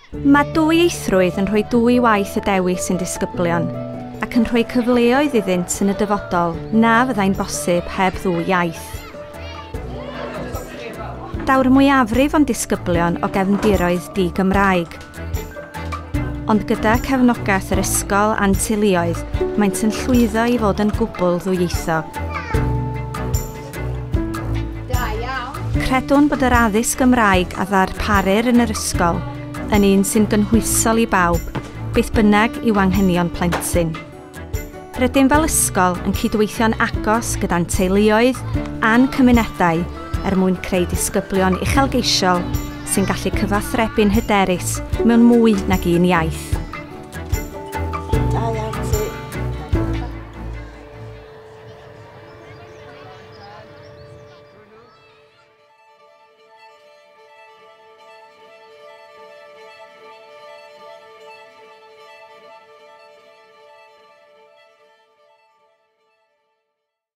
Mae dwyieithrwydd yn rhoi dwy waith y dewis i'n disgyblion ac yn rhoi cyfleoedd iddynt yn y dyfodol na fyddai'n bosib heb ddwy iaith. Daw'r mwyafrif o'n disgyblion o gefndiroedd di-Gymraeg. Ond gyda cefnogaeth yr ysgol a'n teuluoedd, maent yn llwyddo i fod yn gwbl ddwyieithog. Credwn bod yr addysg Gymraeg a ddarparir yn yr ysgol yn un sy'n gynhwysol i bawb, beth bynnag yw anghenion plentyn. Rydym fel ysgol yn cydweithio'n agos gyda'n teuluoedd a'n cymunedau er mwyn creu disgyblion uchelgeisiol sy'n gallu cyfathrebu'n hyderus mewn mwy nag un iaith. Da iawn.